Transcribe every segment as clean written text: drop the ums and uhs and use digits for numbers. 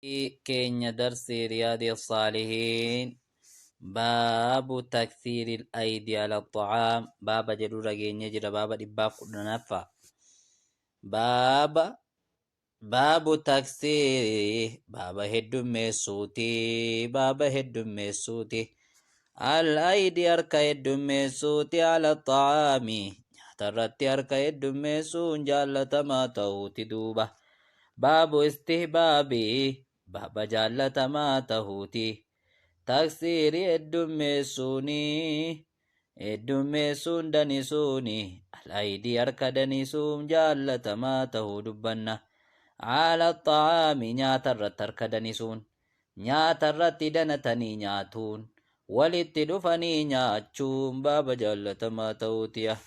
Keenya darsii Riyaadi Saalihiin baabu taksiiri aydi ala xacaam baaba jedhu dhageenye jira. Baaba 110ffaa, baaba baabu taksiiri, baaba heddummeessuuti, baaba heddummeessuuti, al aydi harka heddummeessuuti, ala xacaami nyaata irratti harka heddummeessuun jaallatamaa ta'uuti. Duuba baabu istihbaabii, baaba jaallatamaa tahuuti, taksiirii heddummeessuuni, heddummeessuun danisuuni, al-aydii harka danisuun jaallatamaa tahuu dubbanna. Ala xacaami nyaata irratti harka danisuun, nyaata irratti danatanii nyaatuun, walitti dhufanii nyaachuun baaba jaallatamaa ta'uutiya.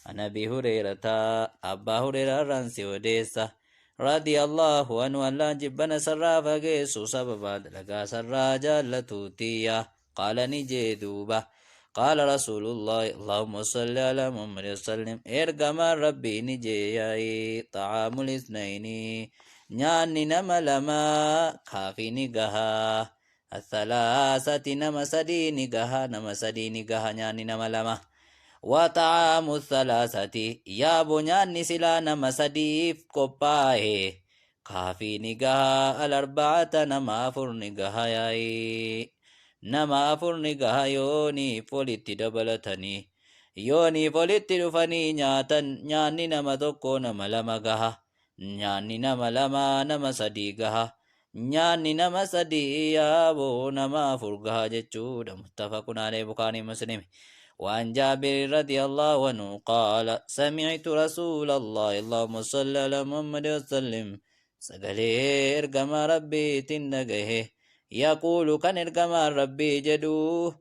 An Abi Hureerataa, Abbaa Hureeraa irraan si odeessa, radiyallahu anhu, Allaan jibbana sarraa fageessu sababa dalagaa sarraa jaallatuutiya, qaala ni jee duuba, qaala rasuulullahi, allahumma salli ala Muhammad wasallim, ergamaan Rabbii ni jee yaa'ii, xacaamul isnayni nyaanni nama lamaa, kaafii ni gahaa, athalaasati nama sadii ni gaha, nama sadii ni gaha nyaanni nama lama. Wa xa'aamu thalaasati yaabo nyaanni silaa nama sadiif qophaa'e kaafii ni gaha, alarba'ata nama afur ni gaha yaa'ii, nama afur ni gaha yooniif walitti dabalatanii, yooniif walitti dhufanii nyaatan. Nyaanni nama tokko nama lama gaha, nyaanni nama lama nama sadii gaha, nyaanni nama sadii yaaboo nama afur gaha jechuudha. Muttafaqun alayhi, Bukaarii Muslim. وعن جابر رضي الله عنه قال: سمعت رسول الله، اللهم صل على محمد وسلم، sagalee ergamaa Rabbiitiin dhagahe, يقول kan ergamaan Rabbii jedhu,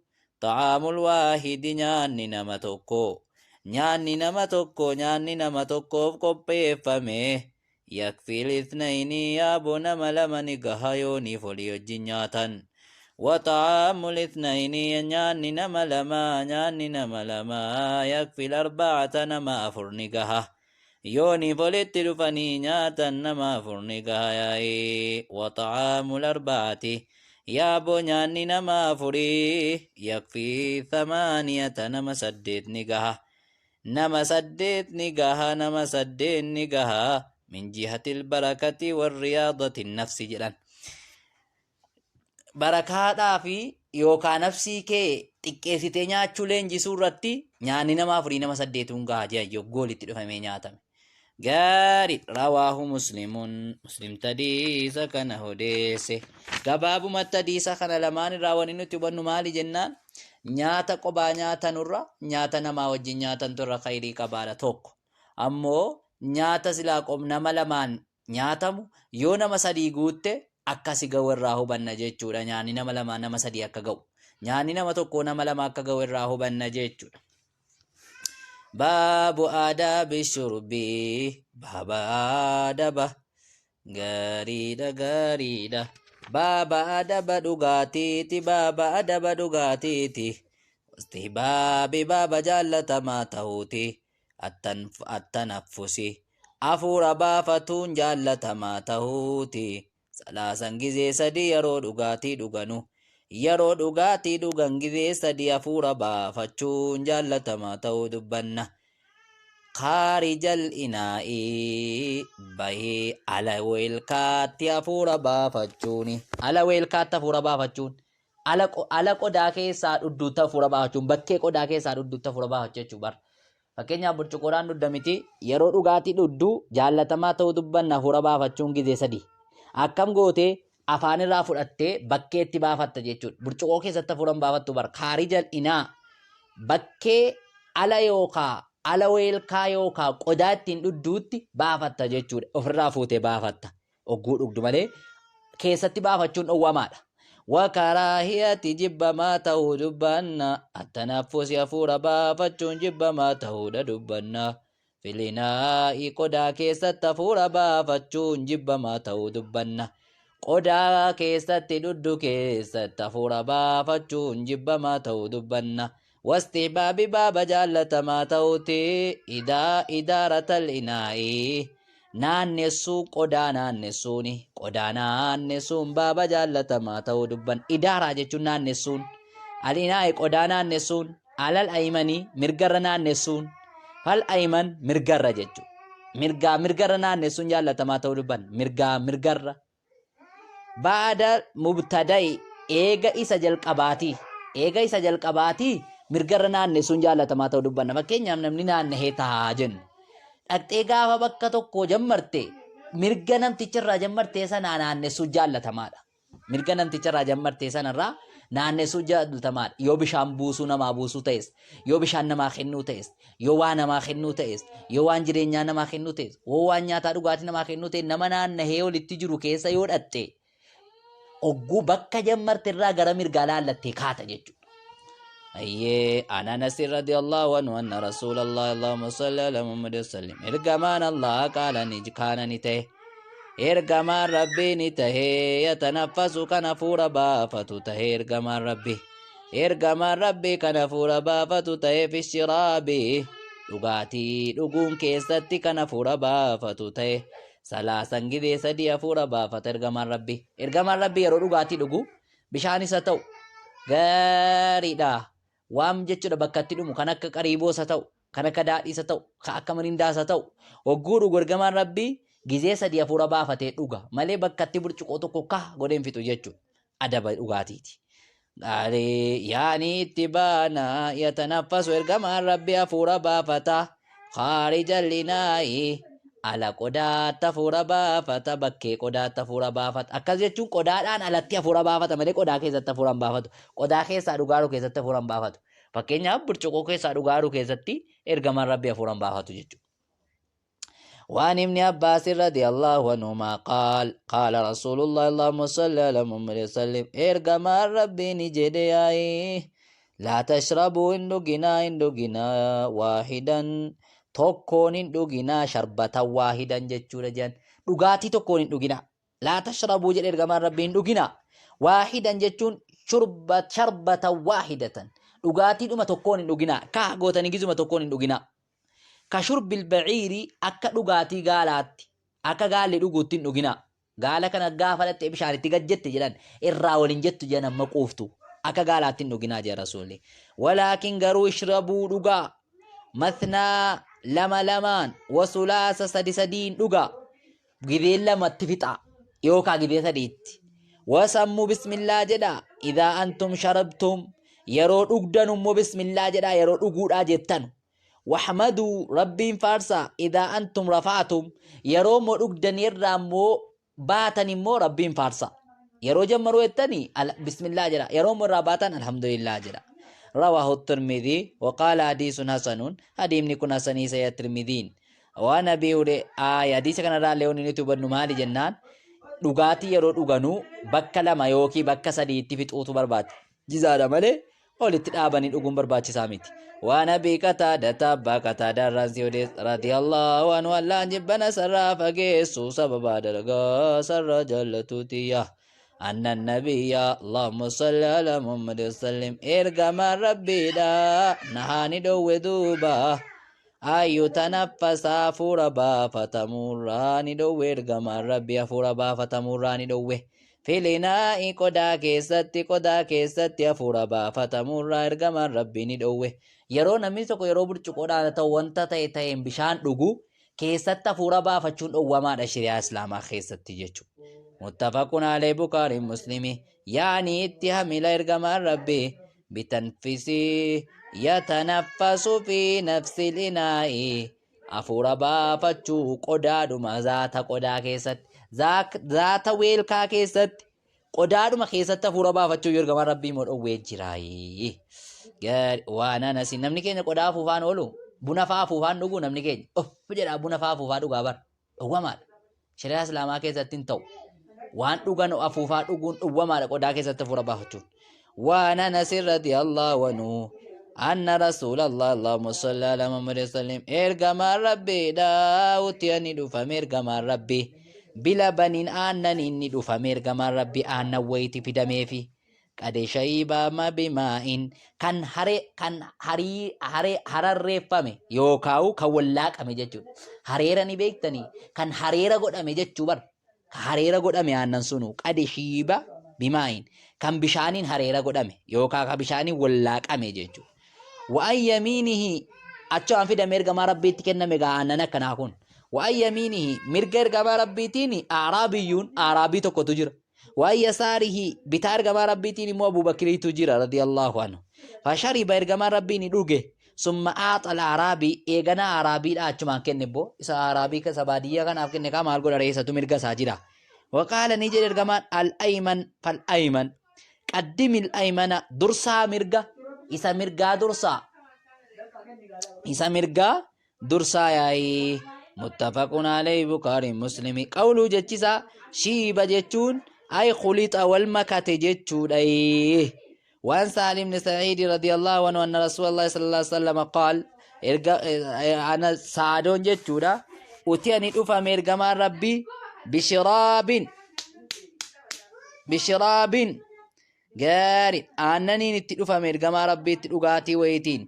طعام الواحد nyaanni nama tokko, nyaanni nama tokko, nyaanni nama tokkoof qopheeffame, يكفي الاثنين yaaboo nama lama ni gaha yooniif olii wajjin nyaatan. وطعام الاثنين nyaanni nama lama, nyaanni nama lama, يكفي الأربعة nama afur ni gaha yooniif walitti dhufanii nyaatan, nama afur ni gaha yaa'ii. وطعام الأربعة yaaboo nyaanni nama afurii, يكفي ثمانية nama saddeet ni gaha, nama saddeet ni gaha, nama saddeet ni gaha. من جهة البركة والرياضة النفس jedhan. Barakaadhaa fi yookaan nafsii kee xiqqeessitee nyaachuu leenjisuu irratti nyaanni nama afurii nama saddeetuun gaha jedhan yogguu walitti dhufamee nyaatame. Gaarii. رواه مسلم, Muslim hadiisa kana odeesse. Gabaabumatti hadiisa kana lamaan irraa wanni nuti hubannu maali jennaan, nyaata qobaa nyaatanurra nyaata namaa wajjin nyaatantu irra khayrii qabaadha tokko. Ammoo nyaata silaa nama lamaan nyaatamu yoo nama sadii guutte akkasi ga'u irraa hubanna jechuudha. Nyaanni nama lamaan nama sadii akka ga'u. Nyaanni nama tokkoo nama lama akka ga'u irraa hubanna jechuudha. باب آداب الشرب, baaba adaba gaariidha, gaariidha, baaba adaba dhugaatiiti, baaba adaba dhugaatiiti. واستحباب baaba jaallatamaa ta'uuti, التنفس afuura baafatuun jaallatamaa ta'uuti, ثلاثا gizee sadii, yeroo dhugaatii dhuganu, yeroo dhugaatii dhugan gizee sadii afuura baafachuun jaallatamaa ta'uu dubbanna. خارج الإناء bahee ala weelkaatti afuura baafachuuni, ala weelkaatti afuura baafachuun, ala qodaa keessaa dhudduutti afuura baafachuun, bakkee qodaa keessaa dhudduutti afuura baafachuu jechuu bar. Fakkeenyaaf burcuqqoodhaan dhudda miti, yeroo dhugaatii dhudduu jaallatamaa ta'uu dubbanna afuura baafachuun gizee sadii. Akkam gootee? Afaan irraa fudhattee bakkeetti baafatta jechuudha. Burcuqqoo keessatti afuura hin baafattu bar. خارج الإناء bakkee ala yookaa ala weelkaa yookaa qodaa ittiin dhudduutti baafatta jechuudha. Ofirraa fuutee baafatta. Ogguu dhugdu malee keessatti baafachuun dhowwamaadha. وكراهية jibbamaa ta'uu dubbanna. التنفس hafuura baafachuun jibbamaa ta'uudha dubbanna. في الإناء qodaa keessatti hafuura baafachuun jibbamaa ta'uu dubbanna. Qodaa keessatti dhuddu keessatti hafuura baafachuun jibbamaa ta'uu dubbanna. واستحباب baaba jaallatamaa ta'uuti إدارة الإناء. Naannessuu qodaa naannessuuni qodaa naannessuun baaba jaallatamaa ta'uu dubban. Idaaraa jechuun naannessuun. Al-inaa'i qodaa naannessuun. Alal aymanii mirgarra naannessuun. Fal ayman mirgarra jechuudha. Mirgaa mirgarra naannessuun jaallatamaa ta'uu dubban. Mirgaa mirgarra. Ba'da mubtada'i eega isa jalqabaatii. Eega isa jalqabaatii mirgarra naannessuun jaallatamaa ta'uu dubbanna. Fakkeenyaaf namni naannahee taa'aa jennu. Dhaqxee gaafa bakka tokkoo jammarte mirga namticha irraa jammartee sanaa naannessuu jaallatamaadha. Mirga namticha irraa jammartee sanarraa naannessuu jaallatamaadha. Yoo bishaan buusuu namaa buusuu ta'es, yoo bishaan namaa kennuu ta'es, yoo waa namaa kennuu ta'es, yoo waan jireenyaa namaa kennuu ta'es, yoo waan nyaataa dhugaatii namaa kennuu ta'e nama naannahee olitti jiru keessa yoo dhatte ogguu bakka jammarte irraa gara mirgaa laallattee kaata jechuudha. Ayyee an Anas radiyallahu anhu anna Rasulallah Allahumma salli ala Muhammad wa sallim ergamaan Allah qaala ni kaana ni ta'e ergamaan Rabbii ni ta'e yatanaffasu kan hafuura baafatu ta'e ergamaan Rabbii ergamaan Rabbii kan hafuura baafatu ta'e fi shiraabii dhugaatii dhuguun keessatti kan hafuura baafatu ta'e Salaasan gizee sadii hafuura baafata ergamaan Rabbii. Ergamaan Rabbii yeroo dhugaatii dhugu bishaan isa ta'u gaariidha. Waan jechuudha bakka itti dhumu kan akka qariiboo isa ta'u, kan akka daadhii isa ta'u, kan akka mirindaa isa ta'u. Hogguu dhugu ergamaan Rabbii gizee sadii hafuura baafatee dhuga malee bakka itti burcuqoo tokko kah godhee hin fixu jechuudha. Adaba dhugaatiiti. Gaarii yaani itti baana yatanaffasu ergamaan Rabbi hafuura baafata khaarija linaa'i ala qodaatti hafuura baafata bakkee qodaatti hafuura baafata akkas jechuun qodaadhaan alatti hafuura baafata malee qodaa keessatti hafuura hin baafatu qodaa keessaa dhugaaru keessatti hafuura hin baafatu fakkeenyaaf burcuqoo keessaa dhugaaru keessatti ergamaan Rabbi hafuura hin baafatu jechuudha. وعن ابن عباس رضي الله عنهما قال قال رسول الله اللهم صل على محمد وسلم ارجما ربي نجد لا تشربوا إن دقنا إن دقنا واحدا tokkoon hin dhuginaa sharbata waahidan jechuudha jedhan dhugaatii tokkoon hin dhuginaa laa tashrabuu jedhe ergamaan rabbii hin dhuginaa waahidan jechuun shurba sharbata waahidatan dhugaatiidhuma tokkoon hin dhuginaa kaa gootanii gizuma tokkoon hin dhuginaa Ka shurbil ba'iiri akka dhugaatii gaalaatti, akka gaalli dhuguutti hin dhuginaa. Gaala kana gaafa dhattee bishaan itti gad jette jedhan irraa wal hin jettu jedhan amma quuftu. Akka gaalaatti hin dhuginaa jedha Rasuulli. Walaakin garuu ishrabuu dhugaa. Mathnaa lama lamaan wasulaasa sadi sadiin dhugaa. Gizee lamatti fixaa yookaa gizee sadiitti. Wasammu bismillaa jedhaa idaa antum sharabtum yeroo dhugdanu immoo bismillaa jedhaa yeroo dhuguudhaa jettanu. Wahmaduu Rabbiin faarsaa idaa antum rafa'atum yeroo immoo dhugdanii irraa immoo baatan immoo Rabbiin faarsaa. Yeroo jammaruu jettanii bismillaa jedha yeroo immoo irraa baatan alhamdulillah jedha. Rawaahu Tirmidhii waqaala hadiisun hasanuun hadiimni kun hasanii saya Tirmidhiin. Waan Abii Huree aaya hadiisa kanarraa illee wanni nuti hubannu maali jennaan dhugaatii yeroo dhuganuu bakka lama yookiin bakka sadiitti fixuutu barbaachisaadha malee olitti dhaabanii dhuguun barbaachisaa miti. Waan Abii Qataadata abbaa Qataadaa irraan si odeessa radiyallahu anhu Allaan jibbana sarraa fageessu sababa dalagaa sarraa jaallatuutiyya. Anna nabiyya Allahumma salli ala Muhammad wasallim ergamaan rabbiidha nahaani dhowwe duuba Ayyu tanaffasa hafuura baafatamuurraa ni dhowwe ergamaan Rabbii hafuura baafatamuurraa ni dhowwe. Filinaa'i qodaa keessatti qodaa keessatti hafuura baafatamuurraa ergamaan Rabbii ni dhowwe. Yeroo namni tokko yeroo burcuqoodhaan haa ta'u wanta ta'e ta'een bishaan dhugu keessatti hafuura baafachuun dhowwamaadha shari'aa Islaamaa keessatti jechuudha. Muttafaqun alee Bukaariin Muslimi yaani itti hamila ergamaan Rabbii bitanfisi yatanaffasu fi nafsil inaa'i hafuura baafachuu qodaadhuma zaata qodaa keessatti zaata weelkaa keessatti qodaadhuma keessatti hafuura baafachuu yoo ergamaan rabbii immoo dhowwee jiraayi. Waan anasi namni keenya qodaa afuufaan oolu buna fa'aa afuufaan dhugu namni keenya of jedhaa buna fa'aa afuufaa dhugaa bara dhowwamaadha. Shari'aa Islaamaa keessatti hin ta'u. Waan dhugan afuufaa dhuguun dhowwamaadha qodaa keessatti hafuura baafachuun. Waan Anas radiyallahu anhu anna rasuulallah Allahumma salli ala Muhammad sallim ergamaan rabbiidha uti ani dhufame ergamaan rabbi bila baniin aannan inni dhufame ergamaan rabbi aannan wayiiti fidameefi. Qad shaybama bimaa'in kan hare kan harii hare hararreeffame yookaawu kan wallaaqame jechuudha. Hareera ni beektanii kan hareera godhame jechuu bar. Ka hareera godhame aannan sunu qad shiiba bimaa'in kan bishaaniin hareera godhame yookaa ka bishaaniin wallaaqame jechuudha. Wa'an yamiinihi achumaan fidame ergamaa rabbiitti kenname gaa aannan akkanaa kun. Wa'an yamiinihi mirga ergamaa rabbiitiin aaraabiyyuun aaraabii tokkotu jira. Waan yasaarihi bitaa ergamaa rabbiitiin immoo Abubakiriitu jira radiyallahu anhu. Fashariba ergamaan rabbii ni dhuge. Summa aaxal aaraabii eegana aaraabiidha achumaan kenne boo isa aaraabii isa baadiyyaa kanaaf kenne kaa maal godha reessatu mirga isaa jira. Waqaala ni jedhe ergamaan al-ayman fal-ayman qaddimil aymana dursaa mirga isa mirgaa dursaa isa mirgaa dursaa yaa'ii muttafaqun alayhi bukaari muslimi qawluu jechisaa shiiba jechuun ay khulixa wal makate jechuudha waan saalim ibn sa'iidi radiyallahu anhu anna rasuulallahi sallallahu alaihi wasallam qaal erga ana saadoon jechuudha uti ani dhufame ergamaan rabbii bishiraabin bishiraabin Gaari aannaniin itti dhufame ergamaa rabbiitti dhugaatii wayiitiin.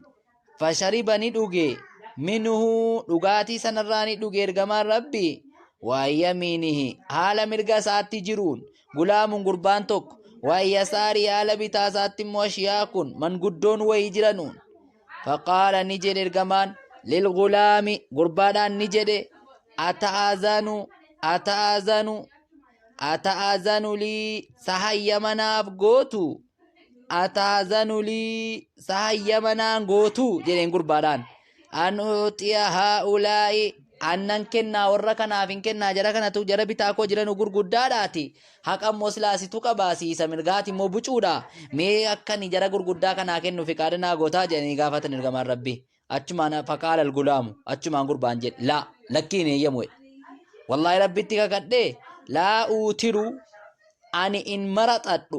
Fashariba ni dhuge minhu dhugaatii sanarraa ni dhuge ergamaan rabbii waan yamiinihi haala mirga isaatti jiruun gulaamun gurbaan tokko waan yasaarii haala bitaa isaatti immoo ashiyaakun manguddoon wayii jiranuun. Faqaala ni jedhe ergamaan lilgulaami gurbaadhaan ni jedhe ata'azanu ata'azanu Ata'azanu lii sa hayyama naaf gootu Ata'azanu lii sa hayyama naan gootu jedheen gurbaadhaan. An uxiya haa'ulaa'i annan kennaa warra kanaaf hin kennaa jara kanatu jara bitaa koo jiranu gurguddaadhaati. Haqa immoo silaasitu qabaasi isa mirgaati immoo bucuudha. Mee akkani jara gurguddaa kanaa kennu fiqaada naa gootaa jedhanii gaafatan ergamaan rabbii. Achumaan faqaala algulaamu achumaan gurbaan jedhe laa lakkii hin eeyyamu jedhe. Wallaahi rabbitti kakadhee laa uutiru ani in maraxadhu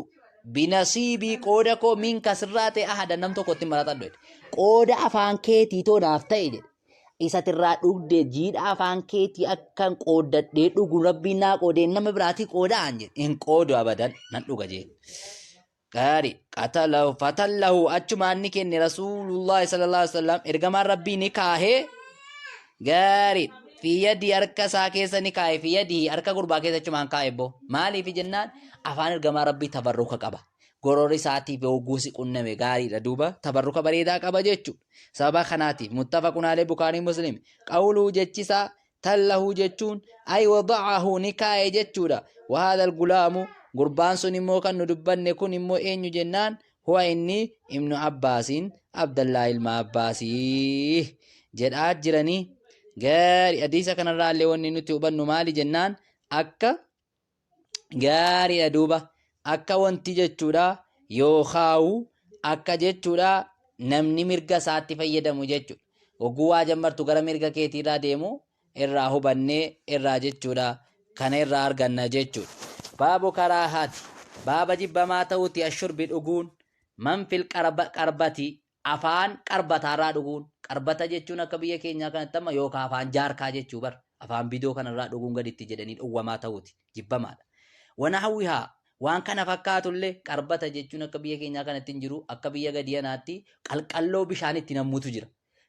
binasiibii qooda koo minka sirraa ta'e ahada nam tokkotti hin maraxadhu jedhe. Qooda afaan keetii too naaf ta'e jedhe. Isatirraa dhugde jiidha afaan keetii akkan qooddadhee dhugu rabbiin naa qoodee nama biraatii qooda an jedhe. Hin qoodu abadan nan dhuga jedhe. Gaari qatalahu fatallahu achumaan ni kenne rasuulullahi sallallahu alaihi wasallam ergamaan rabbii ni kaahee gaari fi yadii harka isaa keessa ni kaahe fi yadii harka gurbaa keessa achumaan kaahe boo maaliif jennaan afaan ergamaa rabbii tabarruka qaba gororri isaatiif hogguu si qunname gaariidha duuba tabarruka bareedaa qaba jechuudha sababa kanaatiif muttafaqun alee bukaarii muslim qawluu jechisaa tallahu jechuun ay wada'ahu ni kaa'e jechuudha. Wahaadha algulaamu gurbaan sun immoo kan nu dubbanne kun immoo eenyu jennaan huwa inni ibnu abbaasiin abdallaa ilma abbaasii jedhaa jiranii. Gaari hadiisa kanarraa illee wanni nuti hubannu maali jennaan akka gaariidha duuba akka wanti jechuudha yookaawu akka jechuudha namni mirga isaatti fayyadamu jechuudha. Hogguu waa jammartu gara mirga keetiirraa deemu irraa hubannee irraa jechuudha kana irraa arganna jechuudha. Baabu karaahaati baaba jibbamaa ta'uuti ashurbi dhuguun man fil qarbati afaan qarbataarraa dhuguun qarbata jechuun akka biyya keenyaa kanatti amma yookaan afaan jaarkaa jechuu bar afaan bidoo kanarraa dhuguun gaditti jedhanii dhowwamaa ta'uuti jibbamaadha. Wanahwihaa waan kana fakkaatullee qarbata jechuun akka biyya keenyaa kanatti hin jiru akka biyya gadii anaatti qalqalloo bishaan itti nammutu jira.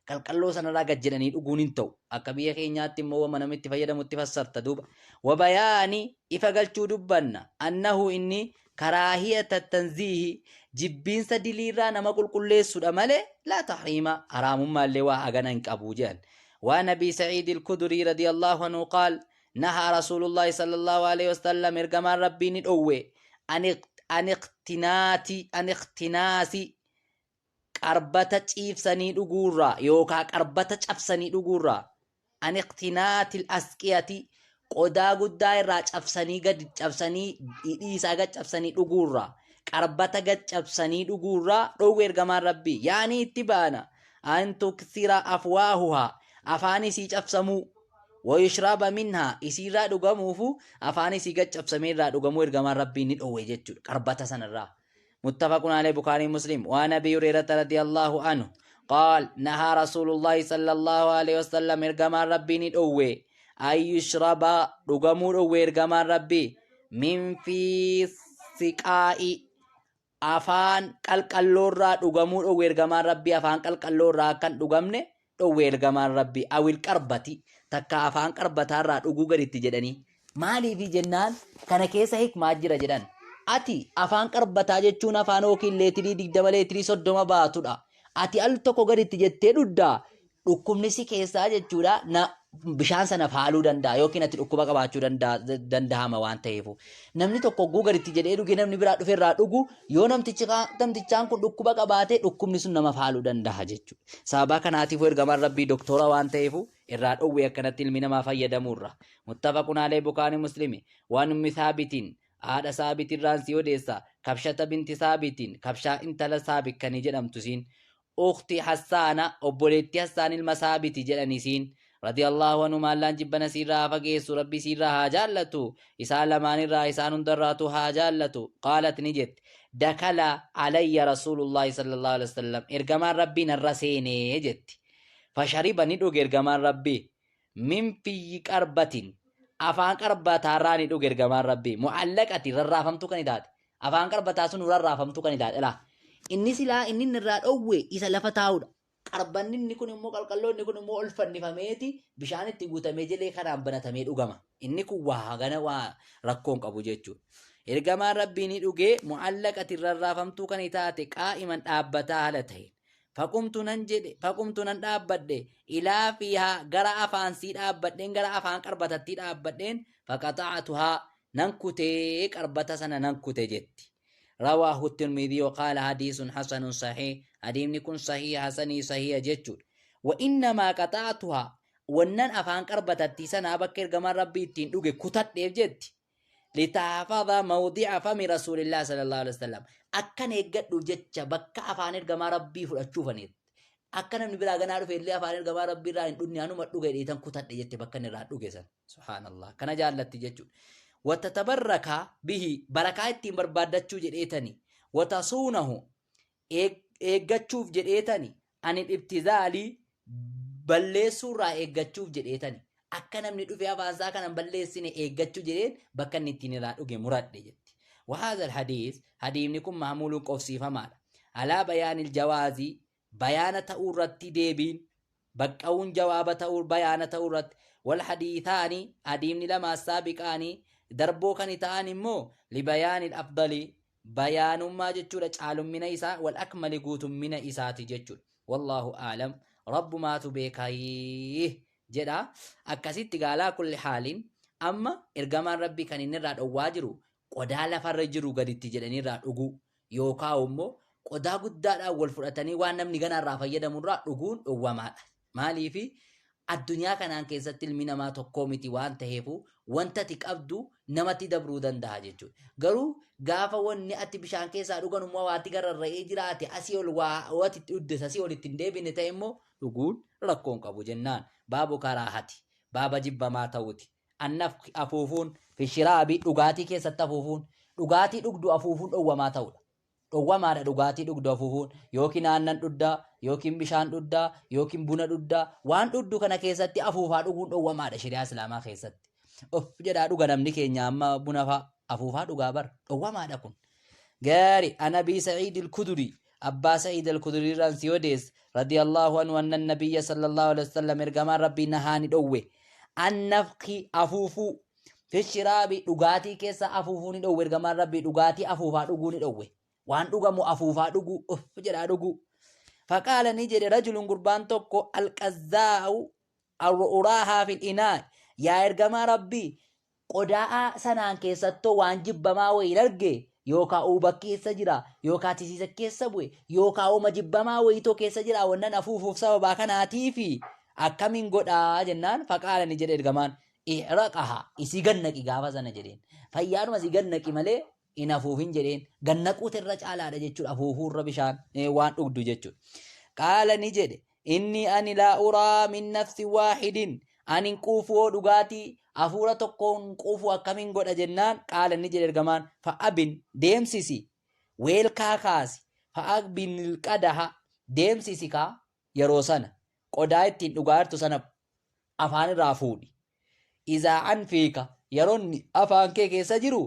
Qalqalloo sanarraa gad jedhanii dhuguun hin ta'u. Akka biyya keenyaatti immoo wama namni itti fayyadamutti fassarta duuba. Wabayaani ifa galchuu dubbanna annahu inni karaahiyata tanziihi jibbiinsa diliirraa nama qulqulleessudha malee laa tahriima haraamummaallee waa hagana hin qabu jedhan. Waan Abii Sa'iid al-Kudrii radiyallahu anhu qaal nahaa Rasuulullaahi sallallahu alaihi wasallam ergamaan rabbii ni dhowwe an iqtinaati an iqtinaasi qarbata ciibsanii dhuguurraa yookaa qarbata cabsanii dhuguurraa an iqtinaatil asqiyati qodaa guddaa irraa cabsanii gad cabsanii hidhii isaa gad cabsanii dhuguurraa qarbata gad cabsanii dhuguurraa dhowwe ergamaan rabbii yaanii itti baana an tuksira afwaahuhaa afaan isii cabsamuu wayushraba minhaa isiirraa dhugamuufu afaan isii gad cabsamee irraa dhugamuu ergamaan rabbii ni dhowwe jechuudha qarbata sanarraa متفق عليه بخاري مسلم وعن ابي هريره رضي الله عنه قال نهى رسول الله صلى الله عليه وسلم ارغمان ربي ندوي أن يشرب رغمو دوي ارغمان ربي من في سقاء Afaan qalqalloorraa dhugamuu dhowwe ergamaan Rabbii afaan qalqalloorraa akka hin dhugamne dhowwe ergamaan Rabbii awil qarbati takka afaan qarbataarraa dhuguu gaditti jedhanii maaliifi jennaan kana keessa hikmaa jira jedhan ati afaan qarbataa jechuun afaan yookiin leetirii 20 leetirii 30 baatudha ati al tokko gaditti jettee dhuddaa dhukkubni si keessaa jechuudha na bishaan sana faaluu danda'a yookiin ati dhukkuba qabaachuu danda'ama waan ta'eefu. Namni tokko hogguu gaditti jedhee dhuge namni biraa dhufe irraa dhugu yoo namtichi namtichaan kun dhukkuba qabaate dhukkubni sun nama faaluu danda'a jechuudha. Sababa kanaatiif ergamaan Rabbii doktora waan ta'eefu irraa dhowwee akkanatti ilmi namaa fayyadamuurra. Muttafaqun alee Bukaani Muslimi waan ummi Saabitiin haadha Saabitirraan si odeessa Kabshata binti Saabitiin Kabshaa intala Saabit kanii jedhamtu isiin Ukhti Hassaana, obboleettii Hassaan ilma Saabiti jedhan isiin. Radiyallahu anhuma Allaan jibbana isiirraa haa fageessu, Rabbi isiirraa haa jaallatu, isaan lamaanirraa isaan hundarraatuu haa jaallatu. Qaalat ni jette, Dakala alayya Rasuulullaahi sallallahu alaihi wasallam, ergamaan Rabbii narra seene jetti. Fashariba ni dhuge ergamaan Rabbii. Min fiyyi qarbatin, afaan qarbataarraa ni dhuge ergamaan Rabbii. Mu'allaqati, rarraafamtuu kan taate. Afaan qarbataa sun rarraafamtuu kan taate. Laa. Inni silaa inni inni irraa dhowwe isa lafa taa'udha. Qarbanni inni kun immoo qalqalloo inni kun immoo ol fannifameeti bishaan itti guutamee jelee kanaan banatamee dhugama. Inni kun waa hagana waa rakkoon qabu jechuudha. Ergamaan Rabbii ni dhugee mu'allaqatiin rarraafamtuu kan taate qaa'iman dhaabbataa haala ta'een. Faqumtu nan jedhe, faqumtu nan dhaabbadhe, ilaa fiihaa gara afaan sii dhaabbadheen, gara afaan qarbatattii dhaabbadheen, faqaxa'atuhaa nan kutee qarbata sana nan kute jetti. Rawaahu Tirmidhii waqaala hadiisun hasanun sahiih, hadiifni kun sahiih hasanii sahiiha jechuudha. Wa innamaa qaxa'atuhaa wannan afaan qarbatattii sanaa bakka ergamaan Rabbii ittiin dhuge kutadheef jetti. Litahfaza mawdi'a fami rasuulillah sallallahu alaihi wasallam akkan eeggadhuuf jecha bakka afaan ergamaa Rabbii fudhachuufaniif akka namni biraa ganaa dhufe illee afaan ergamaa Rabbii irraa hin dhunne anuma dhuge dheetan kutadhe jette bakka inni irraa dhuge san. Subhaanallah kana jaallatti jechuudha. Watatabarraka bihi barakaa ittiin barbaaddachuu jedheetani watasuunahu eeggachuuf jedheetani ani ibtizaalii balleessuurraa eeggachuuf jedheetani akka namni dhufee afaansaa kana hin balleessine eeggachuu jedheen bakka inni ittiin irraa dhuge muradhe jetti. Wahaadha alhadiis hadiifni kun mahmuuluun qofsiifamaadha. Alaa bayaanil jawaazii bayaana ta'uu irratti deebiin baqqa'uun jawaaba ta'uu bayaana ta'uu irratti wal hadiithaani hadiifni lama assaabiqaani darboo kan ta'an immoo libayaanil afdali bayaanummaa jechuudha caalummina isaa wal akmali guutummina isaati jechuudha wallaahu aalam rabbumaatu beekayii jedha akkasitti gaalaa kulli haaliin amma ergamaan rabbii kan inni irraa dhowwaa jiru qodaa lafarra jiru gaditti jedhanii irraa dhuguu yookaa immoo qodaa guddaadhaan wal fudhatanii waan namni ganaa irraa fayyadamu irraa dhuguun dhowwamaadha. Maaliifi addunyaa kanaan keessatti ilmi namaa tokkoo miti waan taheefu wanta ati qabdu namatti dabruu danda'a jechuudha. Garuu gaafa wanni ati bishaan keessaa dhugan immoo waati gararra'ee jiraate asii ol waa ati dhugdes asii ol itti hin deebine ta'e immoo dhuguun rakkoon qabu jennaan. Baabu karaahati baaba jibbamaa ta'uti. Annafki afuufuun fi shiraabi dhugaatii keessatti afuufuun dhugaatii dhugdu afuufuun dhowwamaa ta'udha. Dhowwamaadha dhugaatii dhugdu afuufuun yookiin aannan dhugdaa yookiin bishaan dhugdaa yookiin buna dhugdaa waan dhugdu kana keessatti afuufaa dhuguun dhowwamaadha shari'aa islaamaa keessatti. Of jedhaa dhuga namni keenya amma buna fa'a afuufaa dhugaa bar dhowwamaadha kun. Gaari an Abii Sa'iid al-Kudrii Abbaa Sa'iid al-Kudrii irraan si odeessa radiyallahu anhu anna nabiyya sallallahu alaihi wasallam ergamaan Rabbii nahaa ni dhowwe an nafki afuufuu fi shiraabi dhugaatii keessa afuufuu ni dhowwe ergamaan Rabbii dhugaatii afuufaa dhuguu ni dhowwe waan dhugamu afuufaa dhuguu uff jedhaa dhuguu faqaala ni jedhe rajulun gurbaan tokko alqazzaa'u uraahaa fil inaa yaa ergamaa Rabbii Qodaa sanaan keessattoo waan jibbamaa wayiin arge, yookaa uuba keessa jira, yookaa tisiisa keessa bu'e, yookaa woma jibbamaa wayiitoo keessa jira wannan afuufuuf sababaa kanaatiifi akkamiin godhaa jennaan faqaala ni jedhe ergamaan ihraqaha isii gannaqi gaafa sana jedheen. Fayyaadhuma isii gannaqi malee hin afuufin jedheen. Gannaquutu irra caalaadha jechuudha afuufuurra bishaan waan dhugdu jechuudha. Qaala ni jedhe Inni ani laa uraa min nafsi waahidin ani hin quufu hoo dhugaatii hafuura tokkoon hin quufu akkamiin godha jennaan qaala ni jedhe ergamaan fa'abin deemsisi weelkaa kaasi fa'abin qadaha deemsisi kaa yeroo sana qodaa ittiin dhugaa jirtu sana afaan irraa fuudhi izaa an fiika yeroo inni afaan kee keessa jiru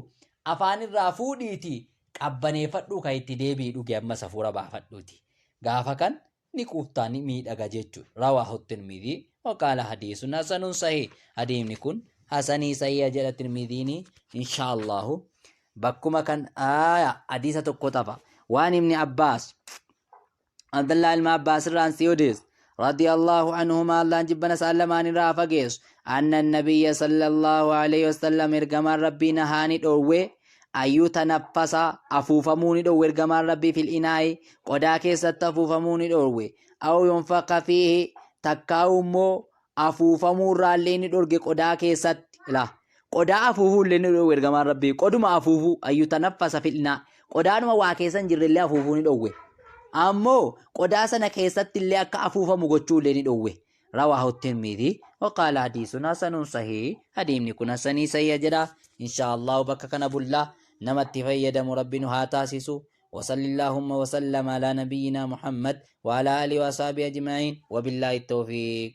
afaan irraa fuudhiiti Qabbaneeffadhuu kan itti deebi'i dhugi ammas hafuura baafadhuuti. Gaafa kan ni quuftaa ni miidhaga jechuudha. Rawaahu Tirmidhii waqaala hadiisun hasanun sahih. Hadiifni kun hasanii sahiha jedha Tirmidhiini inshaallahu. Bakkuma kan aaya hadiisa tokko tafa. Waan ibni Abbaas Abdallah ilma Abbaas irraan si odeessu radiyallahu anhumaa Allaan jibbana isaan lamaan irraa fageessu anna nabiyya sallallahu alaihi wasallam ergamaan rabbii nahaa ni dhoowwe ayyuu tanaffasa afuufamuu ni dhoowwe ergamaan rabbii fil inaa'i qodaa keessatti afuufamuu ni dhoowwe aw yunfaqa fiihi takkaa'u immoo afuufamuu irraallee ni dhorge qodaa keessatti ilaa qodaa afuufuu illee ni dhoowwe ergamaan rabbii qoduma afuufuu ayyuu tanaffasa fil inaa qodaanuma waa keessa hin jirre illee afuufuu ni dhoowwe ammoo qodaa sana keessatti illee akka afuufamu gochuu illee ni dhoowwe rawaahu tirmidhi waqaala hadiisun hasanun sahii hadiimni kun hasanii sahiha jedha inshaa allahu bakka kana bullaa namatti fayyadamu rabbi nu haa taasisu وصل اللهم وسلم على نبينا محمد وعلى آله وأصحابه أجمعين وبالله التوفيق.